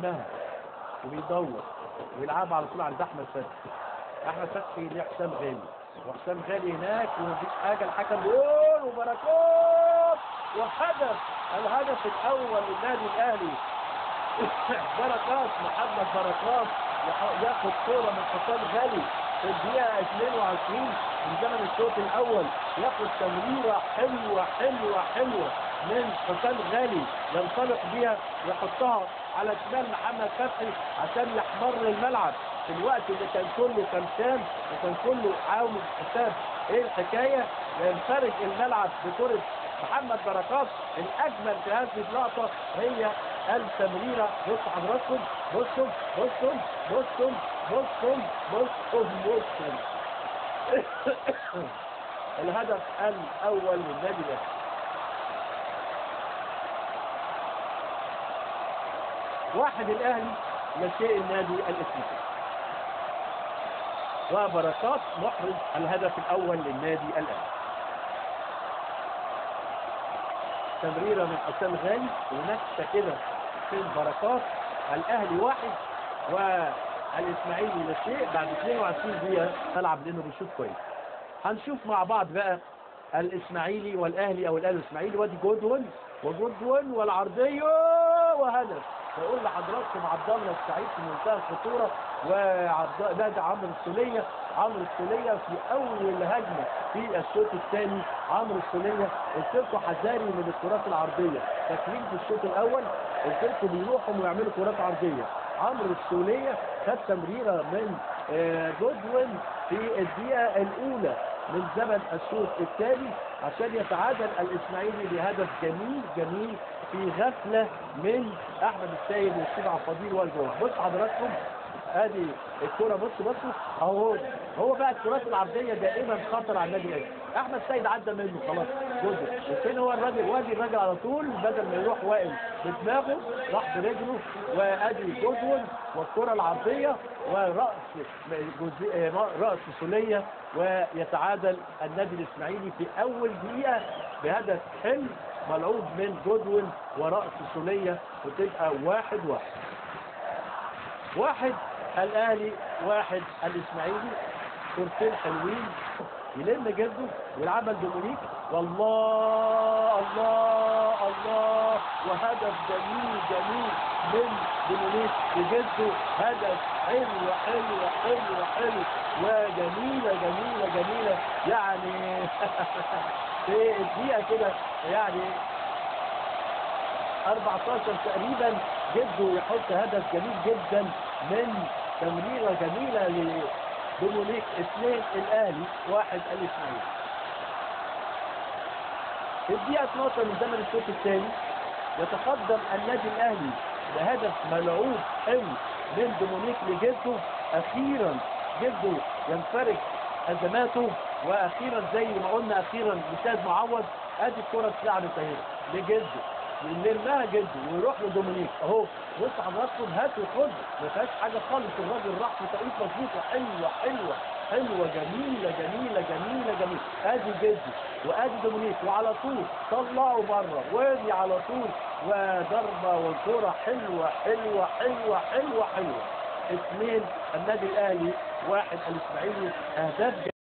بيلمها وبيدور ويلعبها على طول عند احمد فتحي. احمد فتحي لحسام غالي، وحسام غالي هناك ومفيش حاجة، الحكم بيقول وبركات، وهدف، الهدف الاول للنادي الاهلي. بركات، محمد بركات ياخد كورة من حسام غالي في الدقيقة 22 من زمن الشوط الاول، ياخد تمريره حلوة حلوة حلوة من حسام غالي، ينطلق بيها ويحطها على شمال محمد فتحي عشان يحمر الملعب في الوقت اللي كان كله كمشان وكان كله عاوز حساب ايه الحكاية. ينفرج الملعب بكره محمد بركات. الاجمل في هذه اللقطة هي التمريره. بصوا حضراتكم، بصوا بصوا بصوا بصوا بصوا بصوا الهدف الاول للنادي الاهلي. 1 الاهلي لا شيء النادي الاسماعيلي. وبركات محرز الهدف الاول للنادي الاهلي. تمريره من حسام غالي ونكشه كده في بركات. الاهلي 1 والاسماعيلي لا شيء بعد 22 دقيقة ملعب، لانه بيشوط كويس. هنشوف مع بعض بقى الاسماعيلي والاهلي او الاهلي والاسماعيلي. وادي جودوين، وجودوين والعرضيه وهدف. بقول لحضراتكم عبد الله السعيد في منتهى الخطورة، وعبد ده عمرو السوليه. عمرو السوليه في اول هجمة في الشوط الثاني. عمرو السوليه قلت لكم حذاري من الكرات العرضية، فاكرين في الشوط الاول قلت لكم بيروحوا ويعملوا كرات عرضية. عمرو السوليه خد تمريره من جودوين في الدقيقة الاولى من زمن الشوط الثاني عشان يتعادل الاسماعيلي بهدف جميل جميل في غفلة من احمد السيد والشيخ عبد الفضيل والجول. بص حضراتكم ادي الكره، بص بصوا اهو. هو بقى الكرات العرضية دائما خطر على النادي الاهلي. احمد السيد عدى منه خلاص جزء، وفين هو الراجل؟ وادي الراجل على طول بدل ما يروح واقف بدماغه راح برجله، وادي جودوين والكره العرضية وراس راس سوليه، ويتعادل النادي الاسماعيلي في اول دقيقة بهدف حلو ملعوب من جودوين وراس سوليه، وتبقى 1-1. 1 الاهلي 1 الاسماعيلي. كورتين حلوين يلم جده ويلعبها لدومينيك. والله الله الله، وهدف جميل جميل من دومينيك لجده، هدف حلو حلو حلو حلو وجميلة جميلة جميلة يعني في الدقيقة كده يعني 14 تقريبا جده يحط هدف جميل جدا من تمريره جميلة لدومينيك. 2 الاهلي 1 الاسماعيلي. في الدقيقة 12 من زمن الشوط الثاني يتقدم النادي الاهلي بهدف ملعوب حلو من دومينيك لجده. اخيرا جده ينفرج ازماته، واخيرا زي ما قلنا اخيرا لسيد معوض. ادي الكره اتلعبت اهي لجده، يلمها جده ويروح لدومينيك اهو. بص حضراتكم هات وخد، ما فيهاش حاجة خالص. الراجل راح في توقيت مظبوطة حلوة حلوة حلوة جميلة جميلة جميلة جميلة. ادي جده وادي دومينيك، وعلى طول طلعوا بره، وادي على طول وضربه والكوره حلوة حلوة حلوة حلوة حلوة. 2 النادي الاهلي 1 الاسماعيلي. اهداف